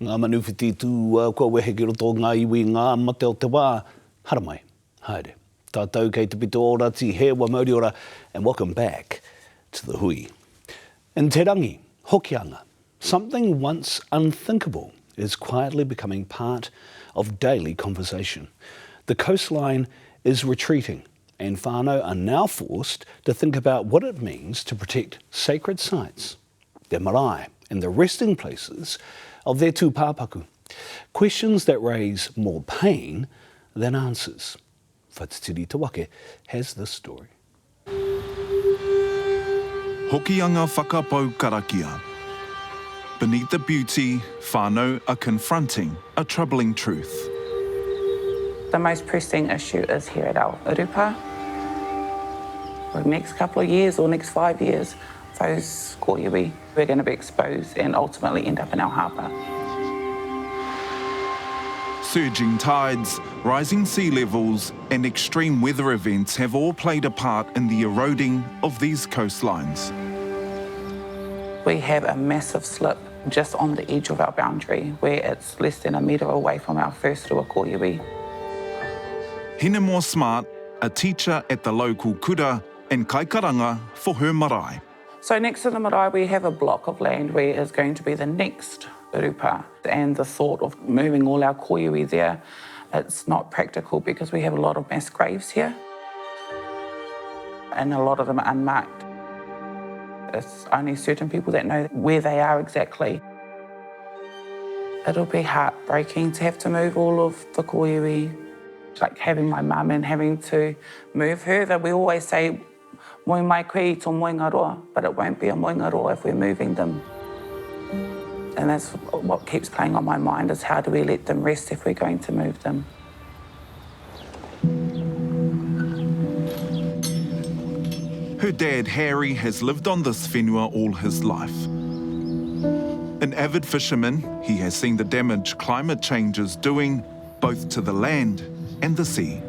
Ngā manu whiti tū kua wehe ki roto o ngā iwi ngā mate o te wā, haramai, haere. Tātou kei te pito ora tīhē wa mauri ora and welcome back to the hui. In Te Rangi, Hokianga, something once unthinkable is quietly becoming part of daily conversation. The coastline is retreating and whānau are now forced to think about what it means to protect sacred sites, their marae and the resting places of their tūpāpaku. Questions that raise more pain than answers. Whatitiri Tawake has this story. Hokianga whakapau karakia. Beneath the beauty, whānau are confronting a troubling truth. The most pressing issue is here at our urupa. For the next couple of years or next five years, those kōiwi we're going to be exposed and ultimately end up in our harbour. Surging tides, rising sea levels and extreme weather events have all played a part in the eroding of these coastlines. We have a massive slip just on the edge of our boundary where it's less than a metre away from our first rua kōiwi. Hinemoa Smart, a teacher at the local kura and kaikaranga for her marae. So next to the marae we have a block of land where is going to be the next urupa and the thought of moving all our kōiwi there, it's not practical because we have a lot of mass graves here and a lot of them are unmarked. It's only certain people that know where they are exactly. It'll be heartbreaking to have to move all of the kōiwi. Like having my mum and having to move her, that we always say, Moe mai koe i tō moenga roa, but it won't be a moenga roa if we're moving them. And that's what keeps playing on my mind is how do we let them rest if we're going to move them. Her dad, Harry, has lived on this whenua all his life. An avid fisherman, he has seen the damage climate change is doing both to the land and the sea.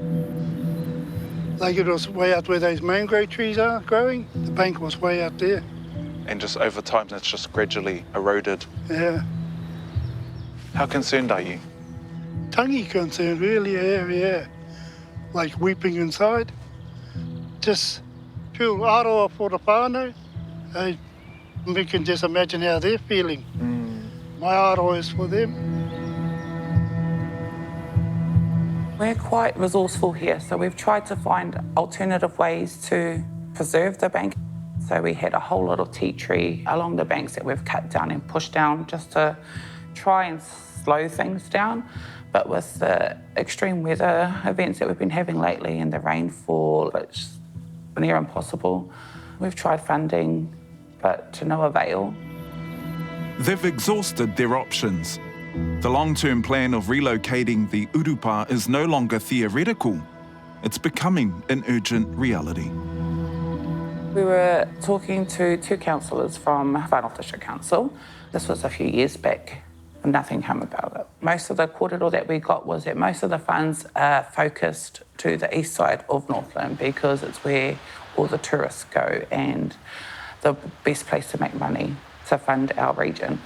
Like it was way out where those mangrove trees are growing. The bank was way out there. And just over time, it's just gradually eroded. Yeah. How concerned are you? Tangi concerned, really, yeah, yeah. Like weeping inside. Just feel aroha for the whānau. Hey, we can just imagine how they're feeling. Mm. My aroha is for them. We're quite resourceful here, so we've tried to find alternative ways to preserve the bank. So we had a whole lot of tea tree along the banks that we've cut down and pushed down just to try and slow things down. But with the extreme weather events that we've been having lately and the rainfall, it's near impossible. We've tried funding, but to no avail. They've exhausted their options. The long-term plan of relocating the urupa is no longer theoretical. It's becoming an urgent reality. We were talking to two councillors from Far North District Council. This was a few years back. Nothing came about it. Most of the kōrero that we got was that most of the funds are focused to the east side of Northland because it's where all the tourists go and the best place to make money to fund our region.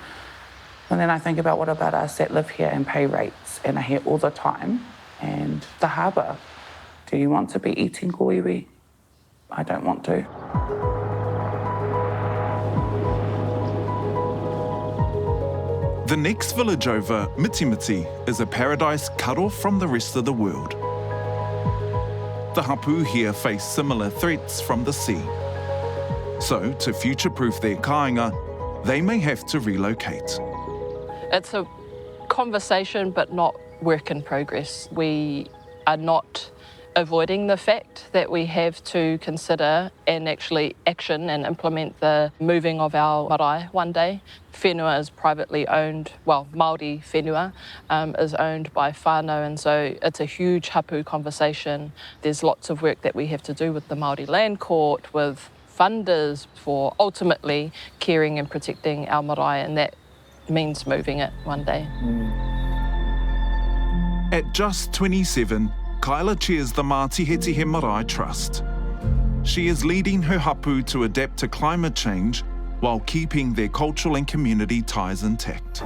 And then I think about what about us that live here and pay rates and are here all the time and the harbour. Do you want to be eating kōiwi? I don't want to. The next village over, Mitimiti, is a paradise cut off from the rest of the world. The hapu here face similar threats from the sea. So, to future-proof their kāinga, they may have to relocate. It's a conversation, but not work in progress. We are not avoiding the fact that we have to consider and actually action and implement the moving of our marae one day. Whenua is privately owned, well, Māori whenua um, is owned by whānau, and so it's a huge hapu conversation. There's lots of work that we have to do with the Māori Land Court, with funders for ultimately caring and protecting our marae, and that means moving it one day. At just 27, Kyla chairs the Mātihetihe Marae Trust. She is leading her hapu to adapt to climate change while keeping their cultural and community ties intact.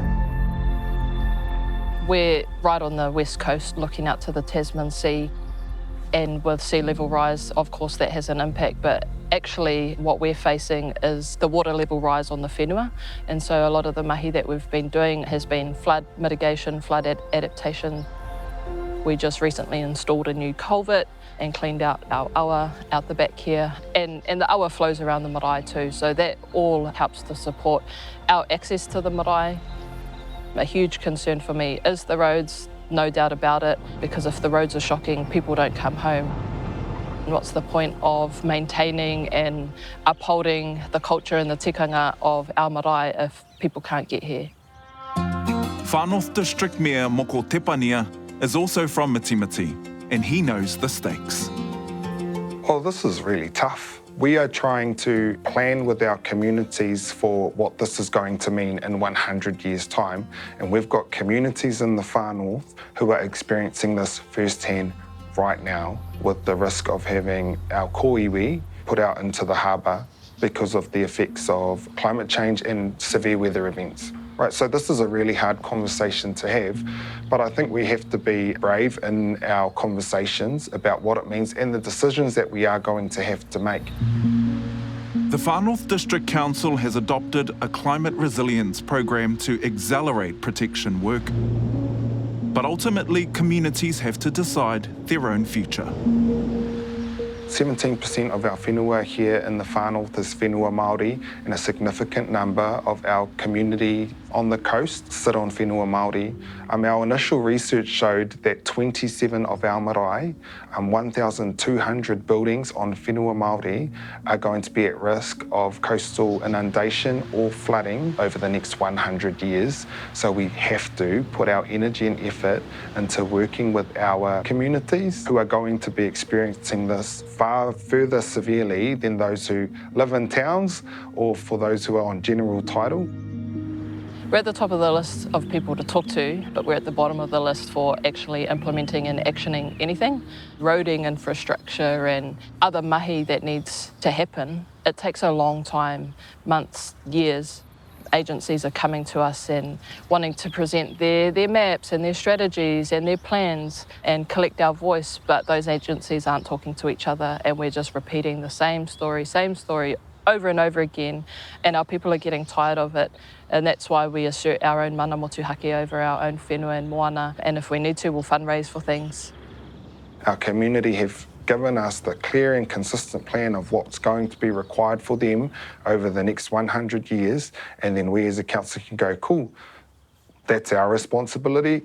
We're right on the west coast looking out to the Tasman Sea and with sea level rise, of course, that has an impact, but actually what we're facing is the water level rise on the whenua. And so a lot of the mahi that we've been doing has been flood mitigation, flood ad adaptation. We just recently installed a new culvert and cleaned out our awa out the back here. And, and the awa flows around the marae too, so that all helps to support our access to the marae. A huge concern for me is the roads, no doubt about it, because if the roads are shocking, people don't come home. What's the point of maintaining and upholding the culture and the tikanga of our marae if people can't get here? Far North District Mayor Moko Tepania is also from Mitimiti, and he knows the stakes. Oh, this is really tough. We are trying to plan with our communities for what this is going to mean in 100 years' time. And we've got communities in the far north who are experiencing this firsthand right now with the risk of having our kōiwi put out into the harbour because of the effects of climate change and severe weather events. Right, so this is a really hard conversation to have, but I think we have to be brave in our conversations about what it means and the decisions that we are going to have to make. The Far North District Council has adopted a climate resilience program to accelerate protection work. But ultimately, communities have to decide their own future. 17% of our whenua here in the Far North is whenua Māori, and a significant number of our community on the coast sit on whenua Māori. Um, our initial research showed that 27 of our marae, um, 1,200 buildings on whenua Māori are going to be at risk of coastal inundation or flooding over the next 100 years. So we have to put our energy and effort into working with our communities who are going to be experiencing this far further severely than those who live in towns or for those who are on general title. We're at the top of the list of people to talk to, but we're at the bottom of the list for actually implementing and actioning anything. Roading infrastructure and other mahi that needs to happen, it takes a long time, months, years. Agencies are coming to us and wanting to present their, their maps and their strategies and their plans and collect our voice, but those agencies aren't talking to each other and we're just repeating the same story, same story over and over again, and our people are getting tired of it. And that's why we assert our own mana motuhake over our own whenua and moana. And if we need to, we'll fundraise for things. Our community have given us the clear and consistent plan of what's going to be required for them over the next 100 years, and then we as a council can go, cool, that's our responsibility,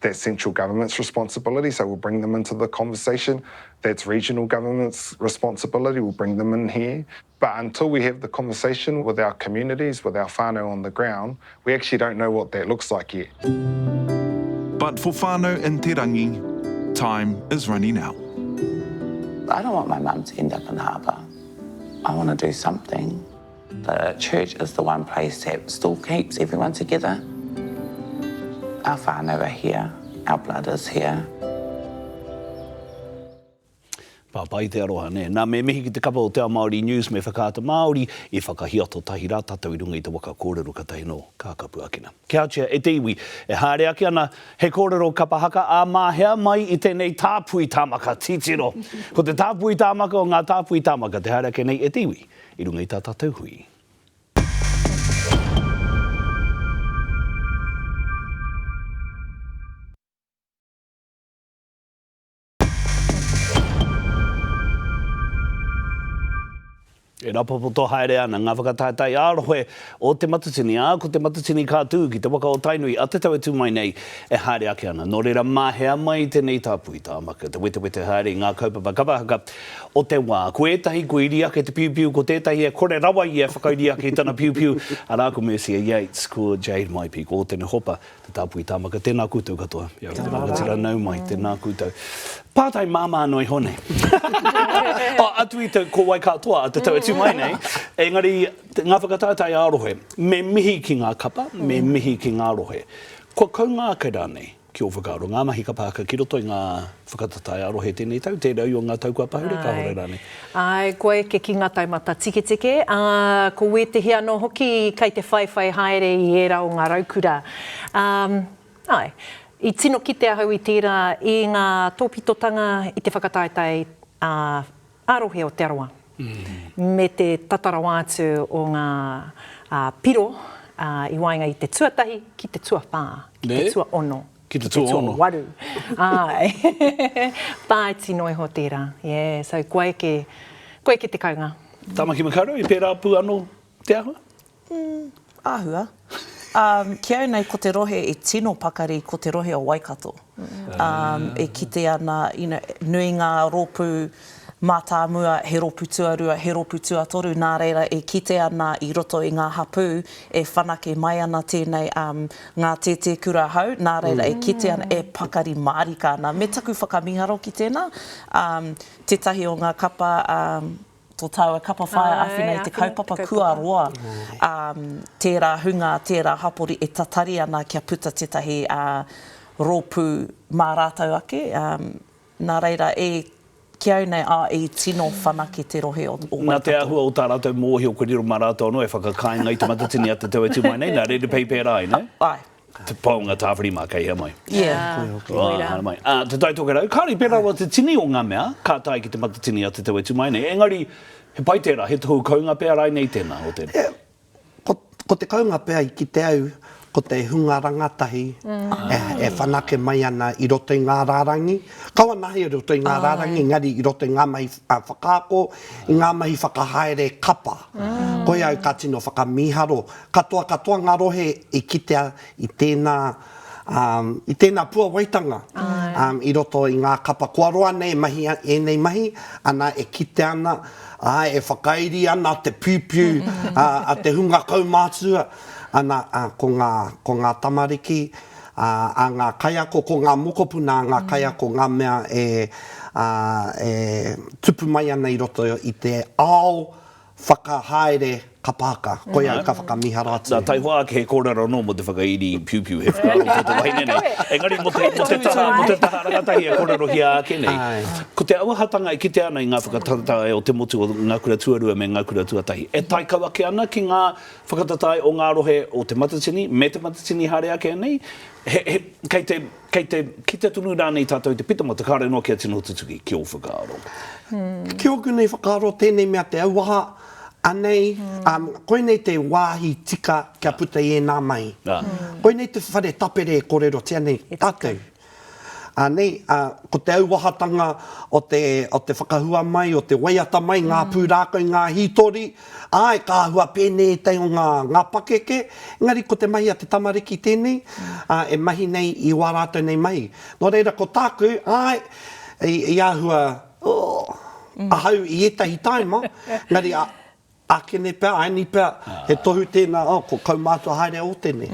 that's central government's responsibility, so we'll bring them into the conversation. That's regional government's responsibility, we'll bring them in here. But until we have the conversation with our communities, with our whānau on the ground, we actually don't know what that looks like yet. But for whānau in Te Rangi, time is running out. I don't want my mum to end up in the harbour. I want to do something. The church is the one place that still keeps everyone together. Our whānau are here, our blood is here. Pāpā i te aroha, nē. Nā, me mihi ki te kapa o Te Ao Māori News me Whakaata Māori i whakahiato tahi rā tātou i runga i te waka kōrero katahi nō ka kapu akina. Kia tia e te iwi, e haere ake ana he kōrero kapa haka ā mā hea mai i tēnei tāpui tāmaka, titiro! Ko te tāpui tāmaka o ngā tāpui tāmaka te haere ake nei e te iwi i runga i tā tātou hui. E rapopoto haere ana ngā whakataetae ā-rohe o Te Matatini, ā, ko Te Matatini ka tū ki te waka o Tainui a te tau e tū mai nei e haere ake ana. Nō reira, mā hea mai tēnei tāpui tāmaka, te wetewete haere i ngā kaupapa kapa haka o te wā. Ko ētahi kua iri ake te piupiu, ko tētahi e kore rawa ia e whakairi ake i tana piupiu, arā, ko Mercia Yates, ko Jade Maipi, ko Ōtene Hopa, Te Tāpui Tāmaka, tēnā koutou katoa. Ia te rangatira nau mai, tēnā koutou. Pātai māmā noa iho nei. Oh, atu i te ko wai katoa a te tau e tū mai nei, engari ngā whakataetae ā-rohe, me mihi ki ngā kapa, me mihi ki ngā rohe. Kua kounga ake rānei, ki ō whakaaro, ngā mahi kapa haka ki roto i ngā whakatatae ā-rohe tēnei tau, tērā i o ngā tau kua pahure, kāore rānei? Āe, kua eke ki ngā taumata tiketike, ā, ko wētehi anō hoki kei te whaiwhai haere i ērā o ngā raukura. Ā, āe. I tino kite ahau i tērā i ngā tōpitotanga i te whakataetae ā, ā-rohe o Te Arawa me te tata rawa atu o ngā piro i waenga i te tuatahi ki te tuawhā, ki te tuaono, ki te tuaono. Ki te tuawaru. Āe. Whāiti noa iho tērā. Yeah, so kua eke, kua eke te kaunga. Tāmaki Makaurau, i pērā pū anō te āhua? Mm, āhua. Um, ki au nei ko te rohe e tino pakari ko te rohe o Waikato. Um, e kite ana, you know, nui ngā rōpū mātāmua, he rōpū tuarua, he rōpū tuatoru, nā reira e kite ana i roto i ngā hapū e whanake mai ana tēnei um, ngā tētēkura hou, nā reira e kite ana, e pakari mārika ana. Me taku whakamīharo ki tēnā, um, tētahi o ngā kapa, um, tō tāua kapa whaea āwhina i te kaupapa kua roa tērā hunga, tērā hapori e tatari ana kia puta tētahi rōpū mā rātou ake. Nā reira, e, ki au nei, ā, i tino whanake te rohe o Waikato. Nā te āhua o tā rātou mōhio kua riro mā rātou anō e whakakāinga i te matatini a te tau e tū mai nei, nā reira pei pērā ai, nē? Āe. Te paunga tāwhiri mā kei hea mai. Yeah. Koira. Haere mai. Ā, Te Tai Tokerau, kāore i pērā rawa te tini o ngā mea ka tae ki te matatini a te tau e tū mai nei, engari he pai tērā, he tohu kounga pea rainei tēnā o tēnā. Yeah. Ko, ko te kounga pea i kite au, ko te hunga rangatahi e, e whanake mai ana i roto i ngā rārangi, kaua nahi i roto i ngā rārangi, engari i roto i ngā mahi whakaako, i ngā mahi whakahaere kapa. Koia au ka tino whakamīharo. Katoa katoa ngā rohe i kitea i tēnā, i tēnā puawaitanga i roto i ngā kapa. Kua roa nei e mahi ēnei mahi, ana e kitea ana, āe, e whakairi ana te piupiu a te hunga kaumātua, ana, ko ngā, ko ngā tamariki a ngā kaiako, ko ngā mokopuna a ngā kaiako ngā mea e, e tupu mai ana i roto i te ao whakahaere kapa haka. Koia au ka whakamiharo atu. Nā, taihoa ake he kōrero anō mō te whakairi piupiu, he whakaaro tō te wahine nei. Engari mō te, mō te taha, mō te taha rangatahi e kōrerohia ake nei. Ko te auahatanga e kitea ana i ngā whakatatae o te motu o ngā kura tuarua me ngā kura tuatahi, e tae kau ake ana ki ngā whakatatae o ngā rohe o Te Matatini me Te Matatini haere ake nei, he, he, kei te, Kei te kite tonu rānei tātou i te pitomata kāore noa kia tino tutuki, ki ō whakaaro? Ki ōku nei whakaaro, tēnei mea te auaha, anei, koinei te wāhi tika kia puta i ēnā mahi. Koinei te whare tapere e kōrerotia nei tātou. Anei, ko te auahatanga o te, o te whakahua mai, o te waiata mai, ngā pūrākau, ngā hītori, Āe, ka āhua pēnei ētahi o ngā, ngā pakeke, engari ko te mahi a te tamariki tēnei, ā, e mahi nei i wā rātou nei mahi. Nō reira, ko tāku, āe, i, i āhua, oh, ahau i ētahi tāima, engari, ā, ākene pea, āeni pea, he tohu tēnā, oh, ko kaumātua haere o tēnei.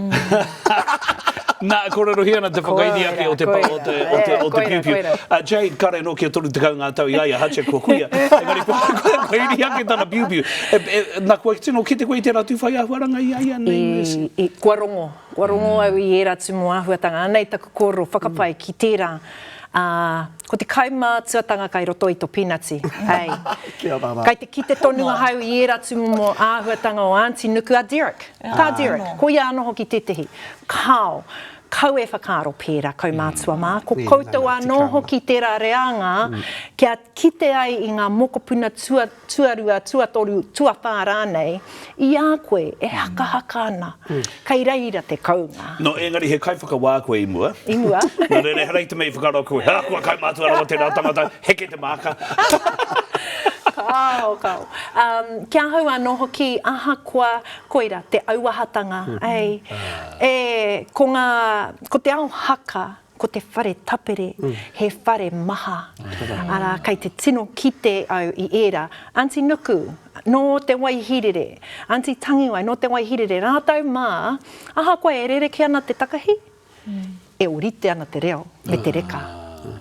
Nā, kōrerohia ana te whakairi ake o te, o te, o te, o te piupiu. Uh, Jade, kare nō kia 30 ngā tau i a ia, hatia kua kuia. Engari, kua, kua, kua iri ake tana piupiu. E, e, nā, kua tino kite koe i tērā tū whai āhuaranga i a ia nei, Mercy? I, i, kua rongo, kua rongo au i ērā tūmomo āhuatanga. Anei taku kōrero whakapae ki tērā. Ā, ko te kaumātuatanga kai roto i to pīnati. Hei. Kia ora rā. Kai te kite tonu ahau i ērā tūmomo āhuatanga o Aunty Nuku, a Derek. Tā Derek, ko ia anō hoki tētehi. Kāo, kau e whakaaro pērā, kaumātua mā, ko koutou anō hoki tērā reanga kia kite ai i ngā mokopuna tua, tuarua, tuatoru, tuawhā rānei, i a koe e hakahaka ana, kei reira te kounga. No, engari he kaiwhakawā koe i mua. I mua. Nā reira, ehara i te mea i whakaaro koe, ha, kua kaumātua rawa tērā tangata, heke te māka. Kāo, kāo. Um, ki ahau anō hoki, ahakoa, koira, te auahatanga, ei, e, ko ngā, ko te ao haka, ko te whare tapere, he whare maha. Arā, kei te tino kite au i ērā. Aunty Nuku, nō Te Waihīrere, Aunty Tangiwai, nō Te Waihīrere, rātou mā, ahakoa e rerekē ana te takahi, e ōrite ana te reo me te reka.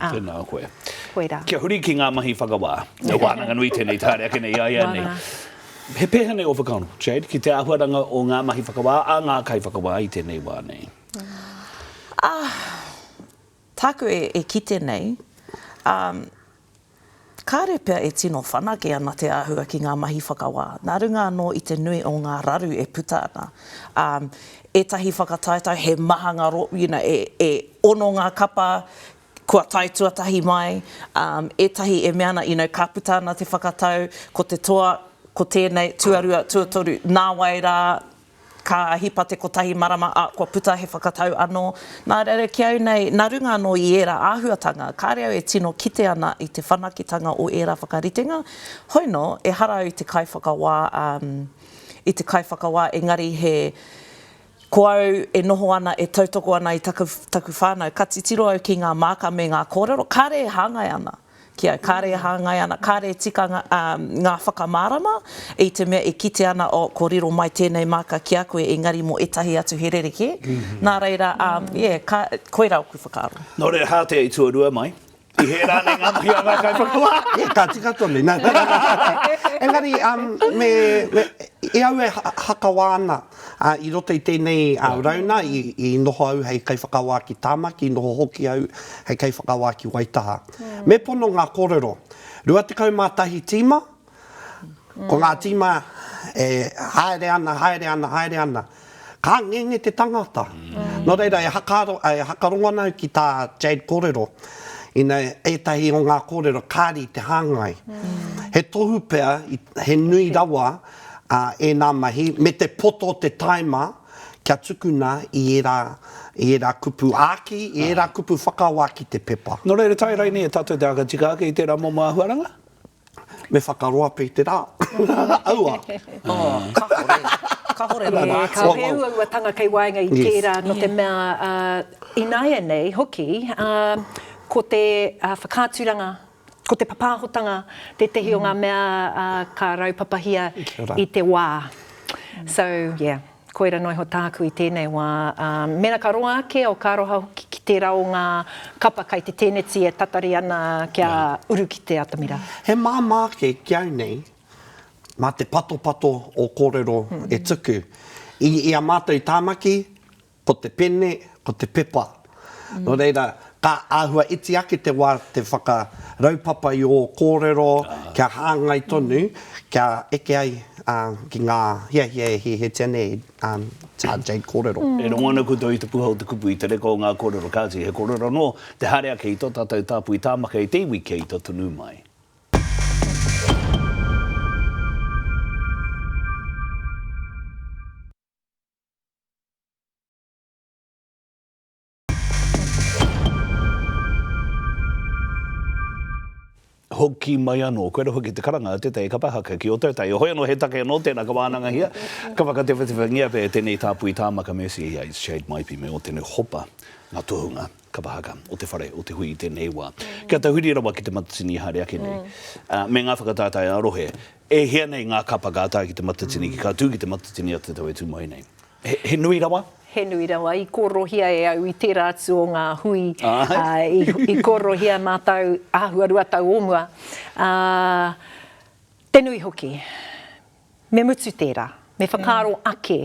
Ah, tēnā koe. Koirā. Kia huri ki ngā mahi whakawā. He wānanga nui tēnei te haere ake nei i a ia nei. He pēhea nei ō whakaaro, Jade, ki te āhuaranga o ngā mahi whakawā a ngā kaiwhakawā i tēnei wā nei? Ah, tāku e, e kite nei, um, Kāre pea e tino whanake ana te āhua ki ngā mahi whakawā, nā runga anō i te nui o ngā raru e puta ana. Ā, ētahi whakataetae he maha ngā ro, you know, e, e ono ngā kapa kua tae tuatahi mai, ā, ētahi e mea ana, you know, ka puta ana te whakatau, ko te toa, ko tēnei, tuarua, tuatoru, nāwai rā, Ka hipa te kotahi marama, ā, kua puta he whakatau anō. Nā reira, ki au nei, nā runga anō i ērā āhuatanga, kāre au e tino kite ana i te whanaketanga o ērā whakaritenga. Hoi nō, ehara au i te kaiwhakawā, i te kaiwhakawā, engari he, ko au e noho ana, e tautoko ana i taku, taku whānau. Ka titiro au ki ngā māka me ngā kōrero, kāre e hāngai ana. Ki au, kāre e hāngai ana, kāre e tika ngā, ngā whakamārama, i te mea e kite ana, oh, ko riro mai tēnei māka ki a koe, engari mō ētahi atu he rerekē. Nā reira, yeah, ka, koirā ōku whakaaro. Nō reira, Hātea i tuarua mai, i hē rānei ngā mahi a ngā kaiwhakawā? Yeah, ka tika tonu. Nā, nā, nā, nā. Engari, um, me, me, i au e hakawā ana, Ā, i roto i tēnei rauna, i noho au hei kaiwhakawā ki Tāmaki, i noho hoki au hei kaiwhakawā ki Waitaha. Me pono ngā kōrero. 21 tīma, ko ngā tīma e haere ana, haere ana, haere ana. Ka ngenge te tangata. Nō reira, e hakaaro, e hakarongo ana au ki tā Jade kōrero, ina ētahi o ngā kōrero kāre i te hāngai. He tohu pea, he nui rawa ā, ēnā mahi, me te poto o te taima kia tukuna i ērā, i ērā kupu āki, i ērā kupu whakawā ki te pepa. Nō reira, tae rainei e tātou te aka tika ake i tērā momo āhuaranga? Me whakaroa pea i te rā. Aua. Oh, kahore. Kahore rawa atu. Ka he uauatanga kei waenga i tērā, nō te mea, ināianei hoki, ko te whakaaturanga Ko te papāhotanga tētehi o ngā mea ka raupapahia i te wā. So, yeah, koira noa iho tāku i tēnei wā. Mēnā ka roa ake o ka aroha hoki ki tērā o ngā kapa kai te tēneti e tatari ana kia uru ki te atamira. He māmā ake ki au nei, mā te patopato o kōrero e tuku. I a mātou i Tāmaki, Ko te pene, ko te pepa. Nō reira, ka āhua iti ake te wā te whakaraupapa i ō kōrero kia hāngai tonu, kia eke ai ki ngā hiahia e hiahiatia nei e tā Jade kōrero. E rongo ana koutou i te puha o te kupu, i te reka o ngā kōrero, kāti, he kōrero anō te haere ake i tō tātou tāpui tāmaka i te iwi kia ita tonu mai. Hoki mai anō. Koira hoki te karanga a tētahi kapa haka ki Ōtautahi. Hoi anō he take anō tēnā ka wānangahia, ka whakatewhatewhangia pea e tēnei tāpui tāmaka Mercy Yates, Shade Maipi me Ōtene Hopa ngā tohunga kapa haka o te whare o te hui i tēnei wā. Kia tahuri rawa ki Te Matatini haere ake nei, me ngā whakataetae ā-rohe. E hia nei ngā kapa ka tae ki Te Matatini, ki ka tū ki Te Matatini a te tau e tū mai nei? He, he nui rawa? He nui rawa. I kōrerohia e au i tērā atu o ngā hui, i, i kōrerohia mātou āhua 2 tau o mua. Ā, te nui hoki. Me mutu tērā. Me whakaaro ake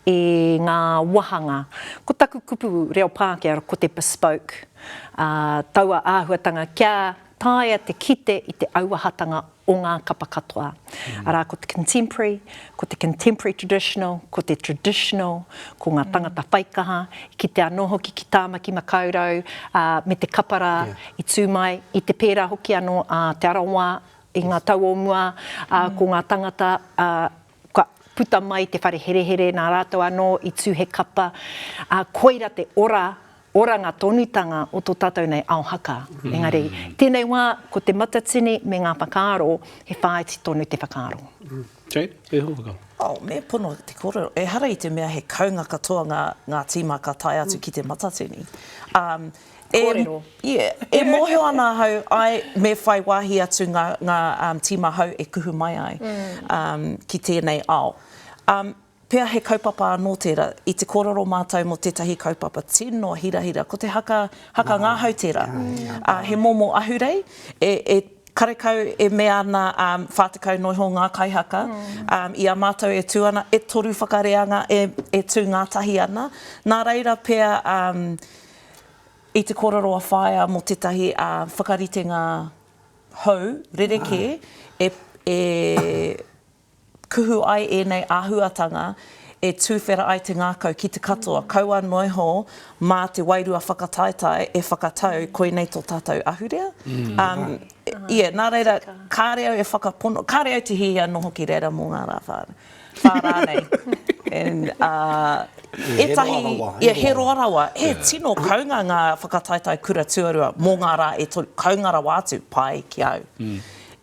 i ngā wāhanga. Ko taku kupu reo Pākehā ko te bespoke, ā, taua āhuatanga kia taea te kite i te auahatanga o ngā kapa katoa. Arā, ko te contemporary, ko te contemporary traditional, ko te traditional, ko ngā tangata whaikaha, i kite anō hoki ki Tāmaki Makaurau, ā, me te kapa rā i tū mai, i te pērā hoki anō a Te Arawa i ngā tau o mua, ā, ko ngā tangata, ā, kua puta mai te whare herehere nā rātou anō i tū he kapa, ā, koira te ora oranga tonutanga o tō tātou nei ao haka. Engari, i tēnei wā, ko te matatini me ngā whakaaro, he whāiti tonu te whakaaro. Jade, e hoa whakaaro. Oh, me pono te kōrero, ehara i te mea he kounga katoa ngā, ngā tīma ka tae atu ki te matatini. Um, e, Kōrero. Yeah, e mōhio ana ahau, āe, me whai wāhi atu ngā, ngā um, tīma hou e kuhu mai ai um, ki tēnei ao. Um, Pea he kaupapa anō tērā. I te kōrero mātou mō tētahi kaupapa tino hirahira, ko te haka, haka ngahau tērā. Ā, he momo ahurei, e, e, karekau e mea ana, ā, 40 noa iho ngā kaihaka, ā, i a mātou e tū ana, e toru whakareanga e, e tū ngātahi ana. Nā reira pea, ā, i te kōrero a Whaea mō tētahi, ā, whakaritenga. hou, rerekē, e, e kuhu ai ēnei āhuatanga e tūwhera ai te ngākau ki te katoa, kaua noa iho mā te wairua whakataetae e whakatau koinei tō tātou ahurea. Um, yeah, nā reira, kāre au e whakapono, kāre au te hiahia noho ki reira mō ngā rā whā, whā rānei. And, uh, He roa rawa, he roa. He roa rawa. He tino kounga ngā whakataetae kura tuarua mō ngā rā e toru, kounga rawa atu, pai ki au.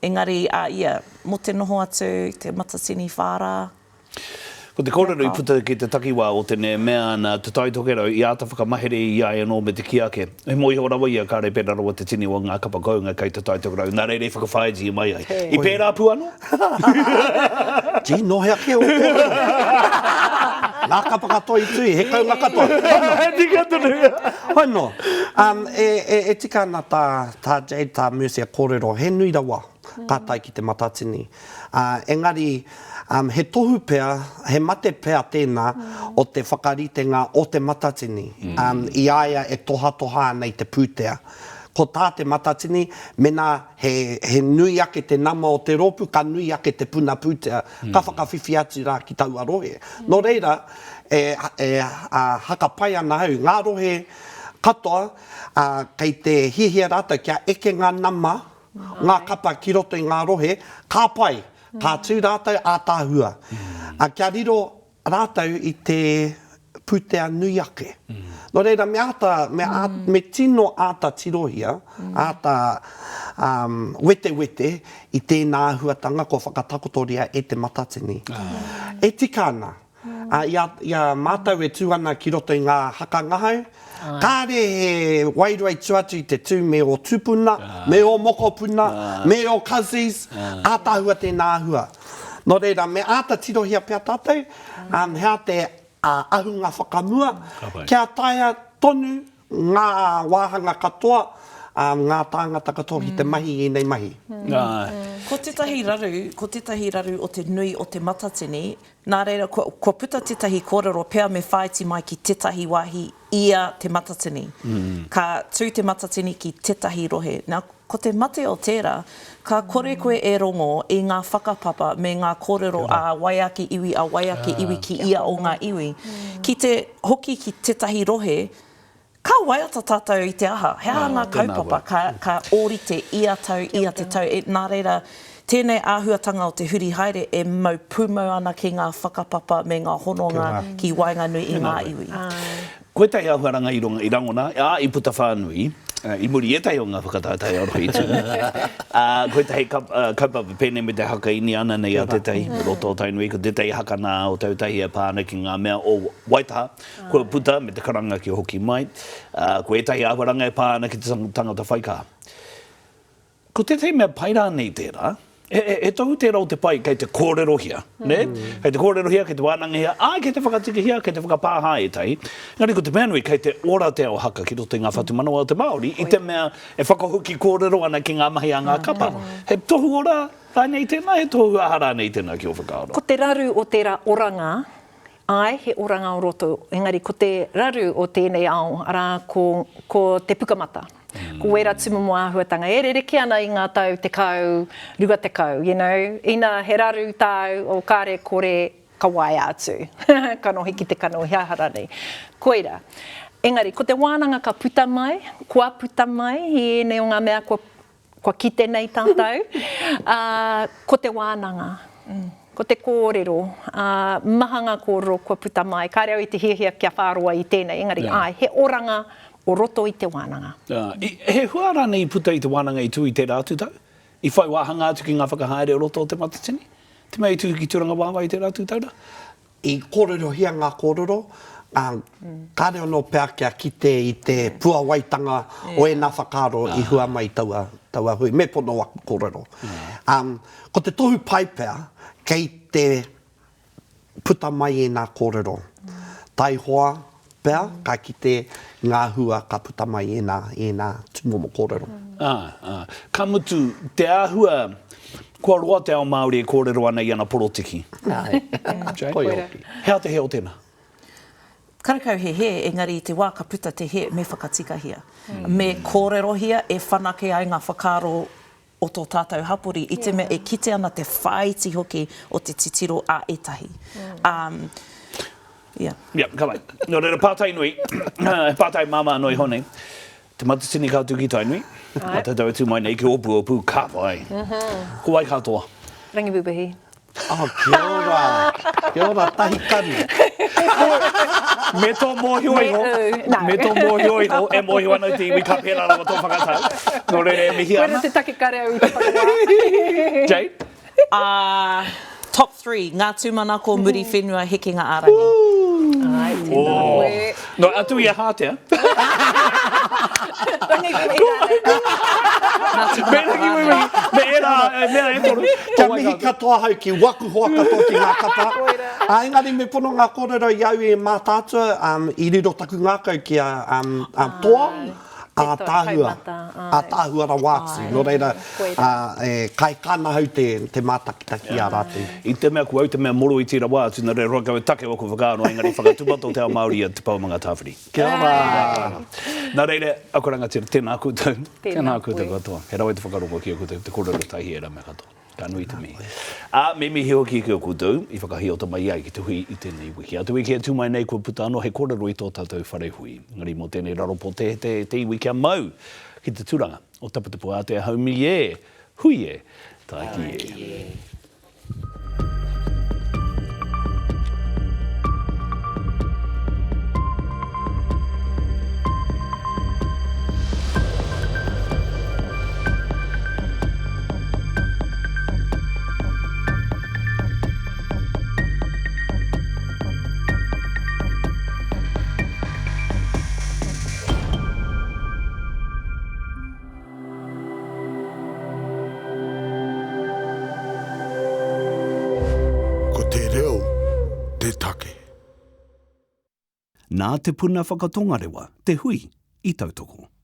Engari, uh, yeah, Mō te noho atu i te Matatini whārā. Ko te kōrero i puta ki te takiwā o te e mea ana Te Tai Tokerau i āta whakamahere i a ia anō me te kī ake, he mōhio rawa ia kāre pērā rawa te tini o ngā kapa kounga kei Te Tai Tokerau, nā reira i whakawhāiti mai ai. I pērā pū anō? Gee, nō hea kē ō kōrero? Ngā kapa katoa i tui, he kounga katoa. He tika tonu. Hoi nō. E tika ana tā Jade, tā Mercia kōrero, he nui rawa. ka tae ki te Matatini. Ā, engari, he tohu pea, he mate pea tēnā o te whakaritenga o te Matatini, i a ia e tohatoha ana i te pūtea. Ko tā te Matatini, mēnā he, he nui ake te nama o te rōpū, ka nui ake te puna pūtea, ka whakawhiwhi atu rā ki taua rohe. Nō reira, e, e, ā, haka pai ana au, ngā rohe katoa, ā, kei te hiahia rātou kia eke ngā nama, ngā kapa ki roto i ngā rohe, ka pai, ka tū rātou ātaahua. Kia riro rātou i te pūtea nui ake. Nō reira, me āta, me āta, me tino āta tirohia, āta wetewete i tēnā āhuatanga kua whakatakotoria e Te Matatini. E tika ana, Ā, i a, i a mātou e tū ana ki roto i ngā haka ngahau, kāre he wairua i tua atu i te tū me ō tūpuna, me ō mokopuna, me ō cousins, ātaahua tēnā āhua. Nō reira, me āta tirohia pea tātou, ā, he aha te ahunga whakamua, kia taea tonu ngā wāhanga katoa, ā, ngā tāngata katoa ki te mahi i ēnei mahi. Ko tētahi raru, ko tētahi raru o te nui o te matatini, nā reira kua, kua puta tētahi kōrero pea me whāiti mai ki tētahi wāhi ia te matatini. Ka tū te matatini ki tētahi rohe. Nā, ko te mate o tērā, ka kore koe e rongo i ngā whakapapa me ngā kōrero a wai ake iwi, a wai ake iwi ki ia o ngā iwi. Ki te hoki ki tētahi rohe, ka waiata tātou i te aha? He aha ngā kaupapa ka, ka ōrite ia tau, ia te tau? E, nā reira, tēnei āhuatanga o te huri haere e mau pūmau ana ki ngā whakapapa me ngā hononga ki waenganui i ngā iwi. Ko ētahi āhuaranga i runga i rangona, ā, i puta whānui, i muri i ētahi o ngā whakataetae a Rohitu, ā, ko ētahi kaupapa pēnei me te haka Iniana nei a tētahi, me roto o Tainui, ko tētahi haka nā Ōtautahi e pā ana ki ngā mea o Waitaha, kua puta me te karanga kia hoki mai, ā, ko ētahi āhuaranga e pā ana ki te tangata whaikaha. Ko tētahi mea pai rānei tērā, he, he, he tohu tērā o te pai kei te kōrerohia, nē? Kei te kōrerohia, kei te wānangahia, āe, kei te whakatikahia, kei te whakapāha ētahi. Engari ko te mea nui, kei te ora te ao haka ki roto i ngā whatumanawa o te Māori, i te mea e whakahoki kōrero ana ki ngā mahi a ngā kapa. He tohu ora rānei tēnā, he tohu aha rānei tēnā ki ō whakaaro? Ko te raru o tērā oranga Āe, he oranga o roto, engari ko te raru o tēnei ao, arā, ko, ko te pukamata. Ko wērā tūmomo āhuatanga e rerekē ana i ngā tau 10, 20, you know, ina he raru tāu, o kāre kore, ka waea atu, kanohi ki te kanohi, aha rānei. Koirā. Engari, ko te wānanga ka puta mai, kua puta mai i ēnei o ngā mea kua Kua kite nei tātou, ā, ko te wānanga, ko te kōrero, ā, maha ngā kōrero kua puta mai. Kāre au i te hiahia kia whāroa i tēnei, engari āe, he oranga o roto i te wānanga. Ā, he hua rānei i puta i te wānanga i tū i tērā atu tau? I whai wāhanga atu ki ngā whakahaere o roto o Te Matatini? Te mea i tū ki Tūrangawaewae i tērā atu tau rā? I kōrerohia ngā kōrero, ā, kāre anō pea kia kite i te puawaitanga o ēnā whakaaro i hua mai i taua, taua hui. Me pono aku kōrero. Ā, ko te tohu pai pea, kei te puta mai ēnā kōrero. Taihoa pea, ka kite ngā hua ka puta mai i ēnā, i ēnā tūmomo kōrero. Ā, ā. Ka mutu, te āhua, kua roa te ao Māori e kōrero ana i ana porotiki. Āe. Koia hoki. He aha te hē o tēnā? Karekau he hē, engari i te wā ka puta te hē, me whakatikahia. Me kōrerohia e whanake ai ngā whakaaro. o tō tātou hapori i te mea e kite ana te whāiti hoki o te titiro a ētahi. Um, yeah. Yeah, ka pai. Nō reira, pātai nui, he pātai māmā noa iho nei. Te Matatini ka tū ki Tainui, a tātou e tū mai nei ki Ōpū, Ōpū, ka pai. Ko wai ka toa? Rangiwewehi. Oh, kia ora. Kia ora, tahi kanu. Me tō mōhio iho, me tō mōhio iho, e mōhio ana te iwi ka pērā rawa tō whakatau. Nō reira e mihi ana. Koira te take kare au i te whakawā. Jade? Uh, top 3, ngā tūmanako, Muriwhenua, Hekenga ā-rangi. Ai, tēnā oh. koe. No, atu i a Hātea. Rangi Wiwi rānei. Me Rangi Wiwi, me ērā mea e toru. Kia mihi katoa ahau ki waku hoa katoa ki ngā kapa. Ā, engari me pono ngā kōrero i au e Mātaatua, um, i riro taku ngākau ki a, um, a Toa, ātaahua, ātaahua rawa atu. Nō reira, e kaikanahau te, te mātakitaki i a rātou. I te mea ko au te mea moroiti rawa atu, nō reira roa kau e take waku whakaaro, engari whakatūpato te ao Māori i a Te Pou-o-Mangatāwhiri. Kia ora! Nā reira, aku rangatira, tēnā koutou, tēnā koutou katoa. He rawe te whakarongo ki a koutou, te kōrero tahi ērā mea katoa. Ka nui te mihi. Ā, me mihi hoki ki a koutou i whakahiato mai ai ki te hui i tēnei wiki. A te wiki e tū mai nei kua puta anō he kōrero i tō tātou whare hui. Engari mō tēnei raro pōtēhete e te iwi kia mau ki te turanga o Taputapuātea haumi e, hui e, tāiki e. Ko te reo te take. Nā Te Puna Whakatongarewa te hui i tautoko.